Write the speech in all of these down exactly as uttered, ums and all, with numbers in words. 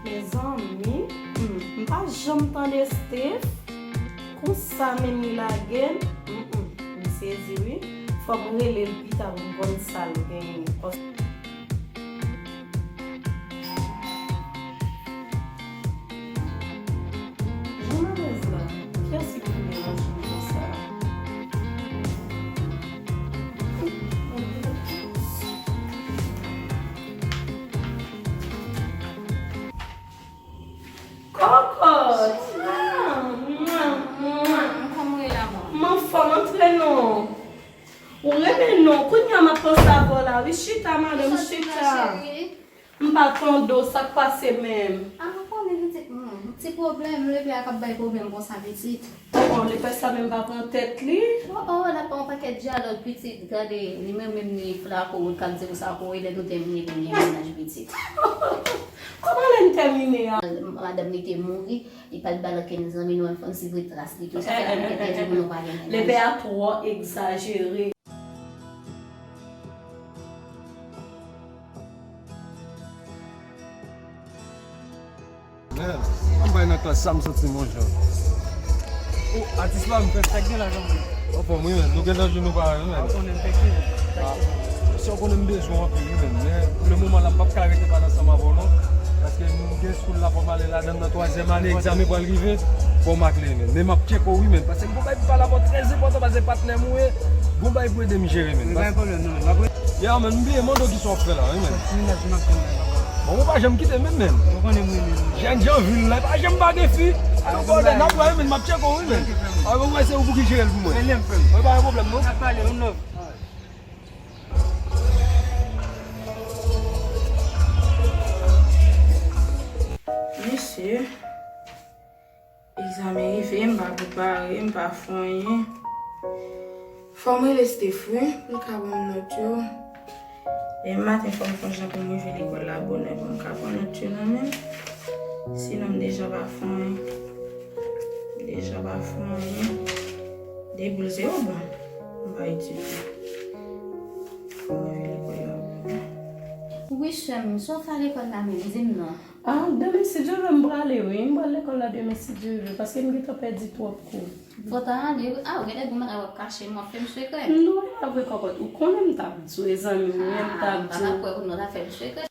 Mezanmi, hmm, m pa janm tande Steph. Konsa menm li lage m. Mm, mm, m sezi wi. Fò m rele l pita pou m konn sa l genyen. Jan alèz la, kiyès ki pou deranje m konsa? Kòkòt! Mwen anfòm, antre non. Ou renmen non. Kounye a m ap panse avè w la wi. Chita, madanm, chita. M pa tande w, sa k pase menm? A, nou konnen pitit mwen. Ti pwoblèm, leve a k ap bay pwoblèm konsa, pitit. Oh, oh, li fè sa menm pa pran tèt li? Oh, oh, l ap fè yon pakèt dyalòg, pitit. Gade, li menm, menm li flako, l k ap di m sa, kou lè nou tèmine pou l gen mennaj, pitit. Kòman lè n tèmine a? Madanm li te mouri, li pa t ba l okenn zanmi, nou menm fò n sivre tras li tou. Sa fè n te pèdi pou nou pa gen mennaj. Leve a twò egzajere. Man, ann bay nan klas sa, m santi m yon jan. O, atis pa m, fè sa k gen la, kanmenm. Anfòm wi, men. Nou gen nan jou nou parèy wi, men. A, konnen m fèk gen. A, sa w konnen m bezwen w anpil wi, men. Men, pou le moman la, m p ap ka rete pale ansanm avè w non. Paske m gen school la, fò m ale ladan l nan twazyèm ane, egzamen pral rive. Fò m ak li, men. Men m ap tcheke w wi, men. Paske m gon bagay pou pale avè w trè enpòtan, paske patnè m ou ye. Gon bagay pou ede m jere, men. Men pa gen pwoblèm, non, men. M ap rele. Ya, men, m bliye mande w kisa w ap fè la, wi, men. Bon, ou pa janm kite m menm, men. Ou konnen m renmen w. Jènjan vil la, pa janm pa gen fi. Ankò lè n ap wè, men, m ap tcheke w, wi, men. A, mwen wè se ou pou ki jere l pou mwen. Mwen pa gen pwoblèm, non. N ap pale, yon love. Mesye. Egzamen rive, m pa prepare, m pa fè anyen. Fò m rele Steph wi, pou l ka ban m nòt yo. Demen maten, fò m fè yon jan pou m rive lekòl la bonè, pou m ka pran nòt yo nan men m. Sinon, m deja pa fè anyen. M deja pa fè anyen. De boul zewo, bon, m pa itilize. Fò m rive lekòl la bonè. Wi, sè m, sa w fè a lekòl la menm? Di m non. Ah, demen si Dye vle, m prale, wi. M pral lekòl la demen si Dye vle, paske m gentan pèdi twòp kou. Fò w ta ale, wi. Ah, ou genlè gon bagay w ap kache m, w ap fè m sekrè. Non, e pa vre, kòkòt. Ou konnen m t ap di w, e zanmi m, wi, m t ap di w. Ah, m pa ta kwè ou non, w ta fè m sekrè.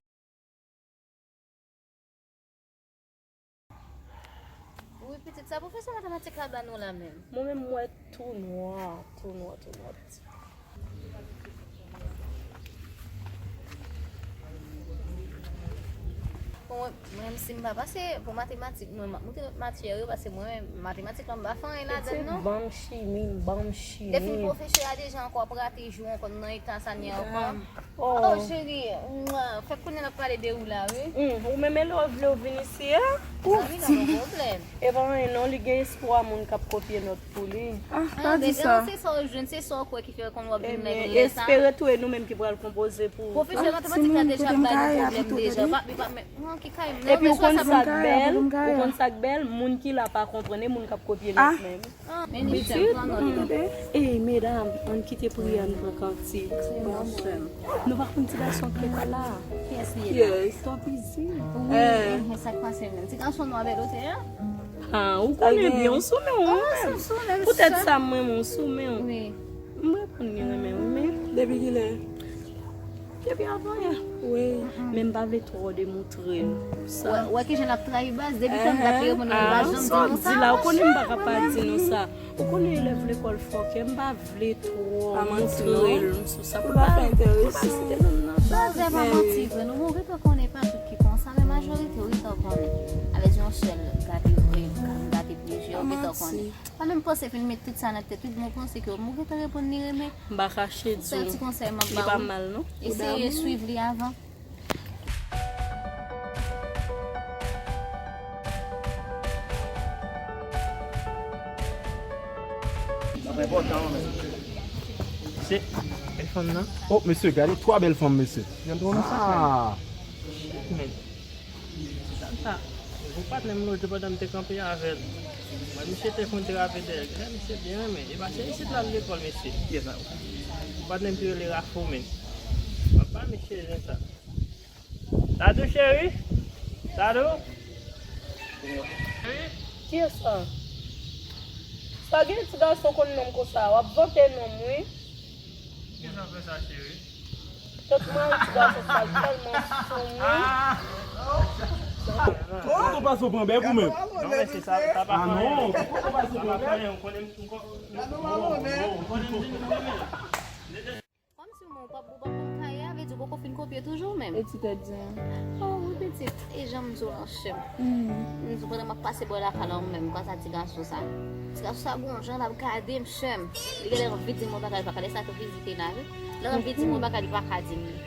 Wi, pitit, sa pwofesè matematik la ba nou la menm? Mwen menm, m wè tou nwa, tou nwa, tou nwa, pitit. Bon, mwen menm si m pa pase pou matematik, mwen m ap moute lòt matyè yo, paske mwen menm, matematik la, m pa fè anyen ladan l, non. Pitit, ban m chimi, ban m chimi. Depi pwofesè a deja ankò ap rate jou ankò nan eta sa n ye ankò. Oh, cheri, mwa, fèk kounye a n ap pale de ou la, wi. Hmm, ou menm e lè w vle w vin isi a? Zanmi, pa gen pwoblèm. E pa anyen non, li gen espwa moun k ap kopye nòt pou li. Ah, pa di sa. Se sa w jwenn, se sa w kwè ki fè konn w ap vin lè espere tou e nou menm ki pral konpoze pou ou. Pwofesè matematik la deja bay nou pwoblèm deja. Li pa, li pa, non, ki kay m nan. Epi ou konn sa k bèl, ou konn sa k bèl, moun ki la pa konprann, e moun k ap kopye nòt menm. Ah, men li sèl pran nòt. Ey, medam, ann kite priyè, ann pran kantik. Bon, sè m. Nou pa konn ti gason k rete la? Kiyès li ye la? Yes. Tanpri, zi. Wi, eh, sa k pase menm? Ti gason nwa bèl ote a? Ah, ou konnen byen, ou sou men w, wi, menm. Poutèt sa, mwen, mwen, ou sou men w. Wi. M reponn li renmen w, men. Depi kilè? Depi avan yè. Wi. Men m pa vle twò demontre l. Sa. Wè, wè kijan l ap trayi baz. Depi tan m t ap reponn li, baz janm di nou sa. Sa w di la, ou konnen m pa ka pa di nou sa. Ou konnen elèv lekòl fòkè, m pa vle twò montre l sou sa. Pou l pa, pou l pa site non m nan sa. Baz, e pa manti vre, non, men w gentan konnen pa tout ki konsa, men majorite w gentan konnen. Avèk yon sèl gade vre, gade plizyè, w gentan konnen. Pa menm panse fin met tout sa nan tèt ou, bon, panse ke mwen gentan reponn li renmen. M pa kache di w. Sèl ti konsèy m ap ba w. Li pa mal, non. Eseye swiv li avan. Se bèl fanm nan. Oh, mesye, gade twa bèl fanm, mesye. Ah. Shit, man. Sa, yon patnè m lòt jou pandan m te kanpe avè l. Mwen, misye te konn trape dèyè l. Misye byen renmen. E pa se isit l al lekòl, mesye. Kiyès sa? Yon patnè m ki rele Rafo, men. Mwen pa misye jan sa. Dadou, cheri? Dadou? Cheri? Kiyès sa? Sa gen ti gason konn nonm konsa. W ap vante nonm, wi. Kiyès sa fè sa, cheri? Tèt mwen, ti gason sa, li tèlman soumou. Kòman w pase w pran bèk ou menm? Non, men se sa, sa pa fè anyen. Ah non, kòman w pase w pran bèk? Ou konnen m, ou konnen m, ou konnen m di m renmen. Kòmsi w pa, ou pa konn kay la, vle di w poko fin kopye toujou menm. E ti tèt di an? Oh, wi, pitit. E jan m di w lan, chè m. M di w pandan m ap pase bò lakay la, ou menm, kwa sa ti gason sa. Ti gason sa gon jan l ap gade m, chè m. Li genlè anvi di m yon bagay, li pa ka, lè sa tou vizite la, wi. Lè anvi di m yon bagay, li pa ka di m li.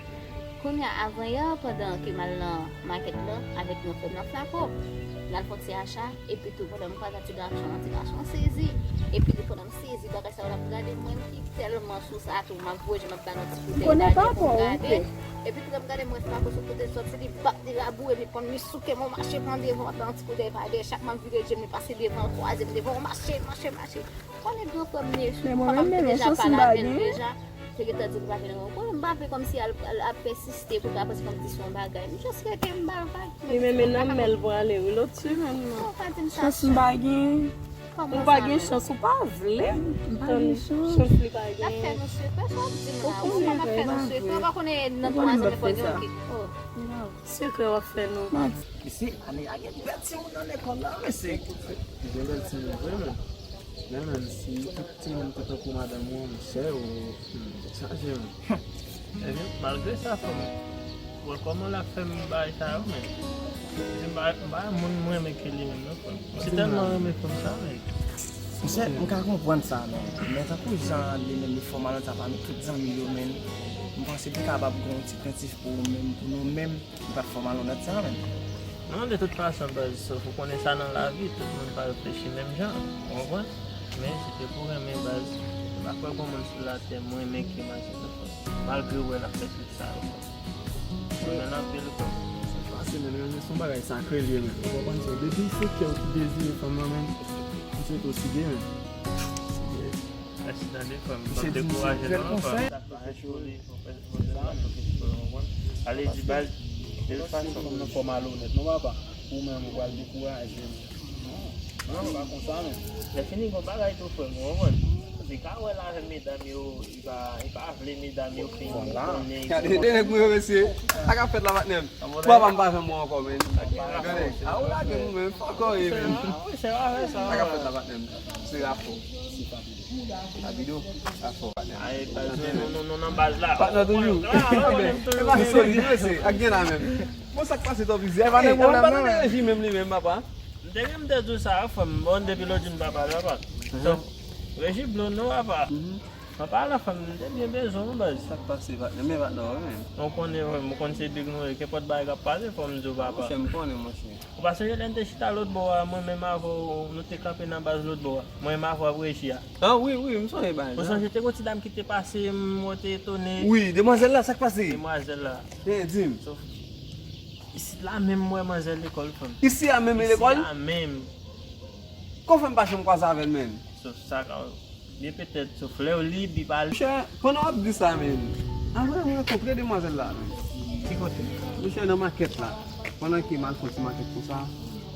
Kounye a, avan yè, pandan ke m al nan makèt la avèk yon frè m nan Flako, n al fè yon ti acha, epi tou, pandan m kwaze ak ti gason an, ti gason an sezi. Epi tou, pandan m sezi, bagay sa yo l ap gade m, mwen ki tèlman sou sa tou, m ap voye je m ap ba l yon ti kout dèyè pou m gade. Epi tou, lè m gade, m wè Flako sou kote l sòti, li bat, li raboure, li pran, li souke m, m mache pran devan, m ap ba l yon ti kout dèyè pa dèyè. Chak m ap vire je m, li pase devan, l kwaze m devan, m mache, mache, mache. Konnen gran frè m li, papa m te deja pale avè l deja. Te gentan di l pa vin rankontre m, m pa vle kòmsi al, al ap pèsiste pou ta panse kòmsi se yon bagay. M just rete m ba l vag. Li menm nan men l prale, wi, lòt semèn nan. Non, pa di m sa. Chans m pa gen. Ou pa gen chans, ou pa vle. M pa gen chans. Chans li pa gen. L ap fè nou sekrè, sa w ap di m la. Ou konnen, m ap fè nou sekrè. Ou pa konnen nan twa semèn fò gen yon kit. Oh. Sekrè w ap fè nou. Mesye, ane a gen bèl timoun nan lekòl la, mesye. Gen bèl timoun vre, men. Men, men, si tout timoun te tankou madanm ou, monchè, ou, hmm, chaje, men. Ebyen, malgre sa, fanm, wè kòman l ap fè m bay sa yo, men. Se m pa, m pa moun mwen renmen ke li menm, non, fanm. M si tèlman renmen fanm sa, men. Monchè, m ka konprann sa, men. Men tankou jan li menm li fòmalon sa pami tout zanmi yo, men. M panse li kapab gen yon ti krentif pou ou menm, pou nou menm. M pa t fò malonèt sa, men. Non, de tout fason, baz, sauf ou konnen sa nan lavi, tout moun pa reflechi menm jan, ou konprann? Men, si te pou renmen, baz, m pa kwè gon moun sou latè m renmen ke Mazi nan fanm. Malgre w wè l ap fè tout sa yo. M renmen l anpil, frè. Sa pase, men, renmen se yon bagay sakre l ye, men. Ou konprann sa? Depi se kè w ki dezire fanm nan, men, m swete w sige, men. Mèsi tande, frè m. Misye di misye trè konsèy. Ale di baz, de tout fason. Fanm nan fò malonèt, non, papa? Ou menm, ou pral dekouraje m. Non, non, pa konsa, men. Lè fini, gon bagay tou, frè m, ou konprann? Li ka wè l avè medam yo, li pa, li pa vle medam yo fè yon konnen. Gade, de nèg mwen yo, mesye. Sa k ap fèt la, patnè m? Papa m pa janm bon ankò, men. Gade, a ou lage m, men. Fò kò ye, men. Sa k ap fèt la, patnè m? Se rapò. Rapido, sa fò, patnè. Ay, baz, nou, nou, nou nan baz la. Patnè toujou. Misye, ak gen la menm. Bon, sa k pase, Tòpizye? E pa nèg pwoblèm nan, men. Reji menm li menm, papa. M te gen m te di w sa, frè m. Bon, depi lòt jou m pa pale, papa. So, Reji blo non, papa. Mwen pa la fanm, m te byen bezwen w, baz. Sa k pase, patnè? Men patnè w menm. Ou konnen, ou konn se big nou ye, kenpòt bagay k ap pase, fò m di w, papa. Monchè, m konnen, monchè. Ou pa sonje lè n te chita lòt bò a, mwen menm avè w, nou te kanpe nan baz lòt bò a? Mwen menm avè w ap Reji a. Ah, wi, wi, m sonje baz la. Ou sonje te gon ti dam ki te pase, m wè w te etone. Wi, demwazèl la, sa k pase? Demwazèl la. Hein, di m. Isit la menm, m wè manzè lekòl, fanm. Isi a menm li lekòl? Isi a menm. Kò fè m pa janm kwaze avè l, menm. Sof sa ka byen petèt, sof lè w lib, li pa lib. Monchè, pandan w ap di sa, menm, apre m rankontre demwazèl la, menm. Ki kote? Monchè, nan makèt la. Pandan ke m al fè yon ti makèt konsa,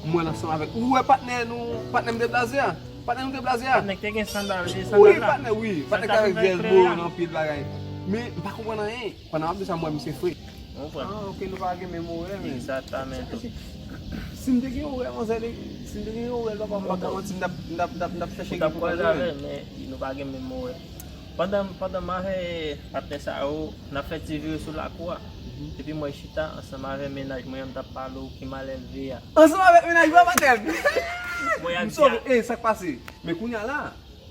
m wè l ansanm avèk, ou wè patnè nou, patnè m te blaze a? Patnè nou te blaze a? Patnè k te gen sandal, vye sandal la? Wi, patnè, wi. Patnè k avèk vye elbow, anpil bagay. Men, m pa konprann anyen. Pandan w ap di sa, m wè misye fre. Ou konprann? Ah, ok, nou pa gen menm orè, men. Egzakteman. Si, si m te gen orè, manzè, si m te gen orè, papa, m pa ka manti, m t ap, m t ap, m t ap, m t ap chèche. Ou t ap kwaze avè l, men nou pa gen menm orè. Pandan, pandan m avè patnè sa yo, n ap fè ti vire sou lakou a. Epi mwen chita ansanm avè mennaj mwen an, m t ap pale w ki malelve a. Ansanm avèk mennaj mwen, patnè m! Mwen ap di a. M sove, e, sa k pase? Men kounye a la,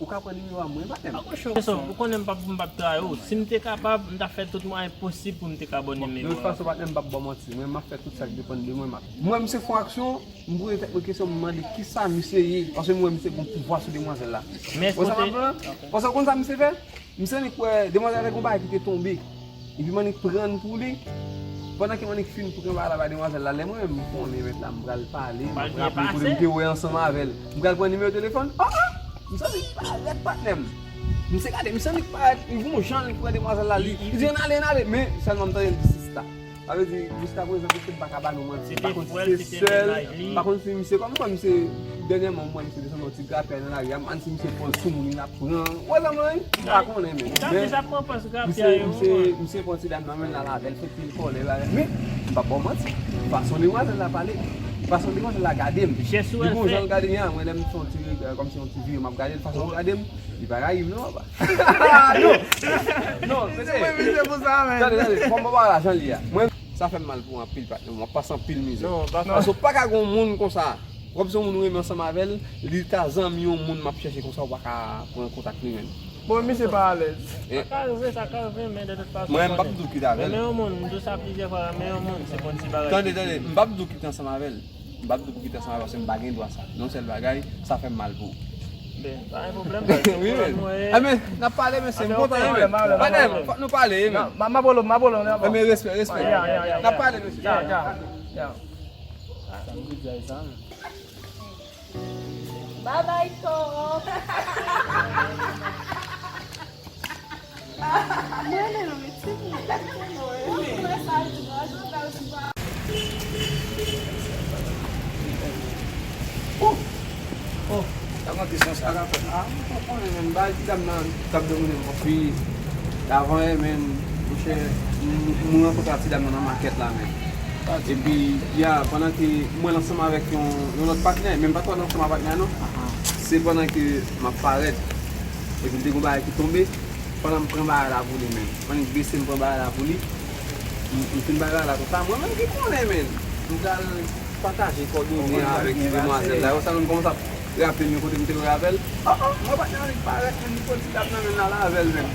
ou ka pran nimewo a mwen, patnè m. Pako cho. Ou konnen m p ap, m p ap trayi w. Si m te kapab, m t ap fè tout mwayen posib pou m te ka ba w nimewo a. De tout fason, patnè m, m p ap ba w manti. Mwen, m ap fè tout sa k depann de mwen. M ap, mwen, misye fè yon aksyon, m poze tèt mwen kesyon, m mande kisa misye ye. Paske m wè misye gen pouvwa sou demwazèl la. Ou wè sa m ap di w la? Paske ou konn sa misye fè? Misye annik wè demwazèl la te gen yon bagay ki te tonbe. Epi m annik pran l pou li. Pandan ke m annik fin pran bagay la bay demwazèl la, lè mwen menm m konnen mèt la, m pral pale, m ap raple kote m te wè ansanm avè l. M pral pran nimewo telefòn. Ah, ah! Misye annik parèt, patnè m. Misye gade, misye annik parèt, li gon jan li pran demwazèl la, li, li di, "Ann ale, ann ale." Men sèlman m tande l di, "Sista." Sa vle di, jiska prezan, misye m pa ka ba nou manti. M pa konn si se sèl, m pa konn si misye, kòm m wè misye, dènyèman, m wè misye desann yon ti grapyay nan lari a, m pa konn si misye pran sou moun, li ap pran. Ou wè sa m wè? M pa konnen, men. Men, misye, misye, misye pran ti dam nan, men l al avè l, fè pil kòlè, bagay. Men, m p ap ba w manti. Fason demwazèl la pale, fason demwazèl la gade m. Li gon jan l gade m, mwen, lè m fè yon ti, kòmsi yon ti vire, m ap gade l, fason l gade m, li pa rayi m, non, papa. Non! Non, tande. Tande, tande, fò m ba w lajan li a. Mwen, sa fè m mal pou anpil, patnè. M ap pase anpil mizè. Non, pa sa. Paske w pa ka gen yon moun konsa. Kòmsi yon moun ou renmen ansanm avè l, li ta zanmi yon moun m ap chèche konsa, ou pa ka pran kontak li menm. Bon, misye pa alèz. Sa ka rive, sa ka rive, men de tout fason, mwen, m p ap di w kite avè l. Men yon moun, m di w sa plizyè fwa, men yon moun, se pa yon ti bagay. Tande, tande, m p ap di w kite ansanm avè l. M p ap di w pou kite ansanm avè l, paske m pa gen dwa sa. Yon sèl bagay, sa fè m mal pou ou. Ben, pa gen pwoblèm. Wi, men. A, men, n ap pale, mesye, m kontan, wi, men. Patnè m, fòk nou pale, wi, men. M ap bolo, m ap bolo, n ap bolo. Ebyen, respè, respè. N ap pale, mesye. Sa m di di sa, men. Bye bye, Toro. Mwen, men, non, men, ti moun. Mwen, sa, di mwen, jodi a, ou di mwen. Oh! Oh! Sa konn kesyon sa ka fè. Ah, mwen pa konnen, men, bay ti dam nan, t ap domine m, konpi. Avan, men, monchè, m, m rankontre ak ti dam nan nan makèt la, men. Epi, ya, pandan ke mwen ansanm avèk yon, yon lòt patnè, men m pa t wè l ansanm ak patnè a, non. Se pandan ke m ap parèt, epi m te gen yon bagay ki tonbe, pandan m pran bagay la pou li, men. M annik bese, m pran bagay la pou li. M, m fin bay bagay la konsa, mwen menm ki konnen, men. M pral pataje kòdone avèk demwazèl la. Yo, sa menm kòmanse ap raple m yon kote m te wè avè l. Oh, oh, mwen pa t nan annik parèt, men li pran ti dam nan men l al avè l menm.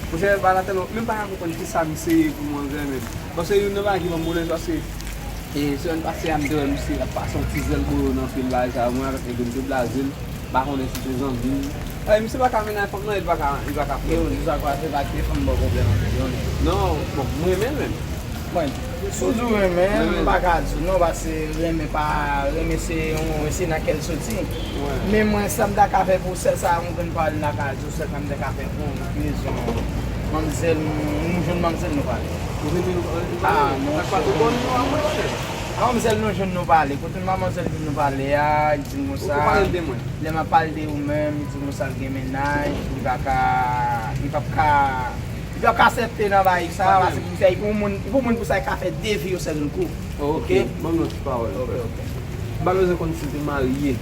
Monchè, bagay la tèlman, menm pa ka konprann kisa misye ye pou manzè menm. Paske youn nan bagay ki ban m pwoblèm, paske, e, semèn pase a, m te wè misye ap pase yon ti zèl bolo nan pye l, bagay sa yo, mwen avèk nèg yo, m te blaze l. M pa konnen si se zanmi m. E, misye pa ka mennen fanm nan, li pa ka, li pa ka fè. Yo, jis a kwa se pa ke fanm ba w pwoblèm anpil, non, men. Non, bon, m renmen l menm. Mwen, si w di w renmen, m pa ka di w non, paske renmen pa, renmen se yon, se nan kè l soti. Men mwen, sa m ta ka fè pou w, sèl sa yon grenn pawòl m ta ka di w, sèl sa m ta ka fè pou w, ki rezon manmzèl, nou jwenn manmzèl nou pale. Ou renmen nou pale? Ah, monchè. A manmzèl nou jwenn nou pale. Kote manmzèl jwenn nou pale a, li di m konsa. Ou pale de mwen? Lè m ap pale de ou menm, li di m konsa l gen mennaj, li pa ka, li p ap ka, li p ap ka aksepte nan bagay sa, paske pou sa, pou moun, pou moun pou sa, li ka fè de vi yon sèl kou. Ok? Ban m yon ti pawòl. Ok, ok. M pa bezwen konn si l te marye.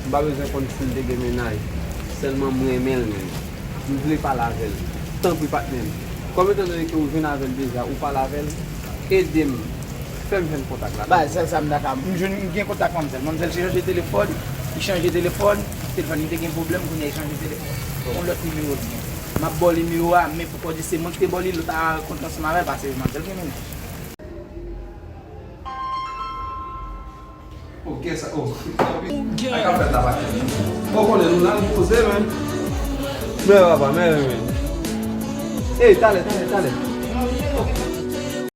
M pa bezwen konn si l te gen mennaj. Sèlman m renmen l menm. M vle pale avè l. Tanpri patnè m. Kòm etan done ke ou jwenn avè l deja, ou pale avè l, ede m. Fè m jwenn kontak la. Ba, sèl sa m ta ka, m jwenn, m gen kontak manmzèl. Manmzèl chanje telefòn, li chanje telefòn, telefòn li te gen pwoblèm, kounye a li chanje telefòn. Yon lòt nimewo li gen. M ap ba w nimewo a, men pou kòdi se mwen ki te ba w li, lòt a rankontre ansanm avè l, paske manmzèl gen mennaj. Ok, sa, oh. Sa k ap fèt la, patnè? Bon, konnen nou la, nou poze, men. Men, papa, men, men. Ey, talè, talè, talè.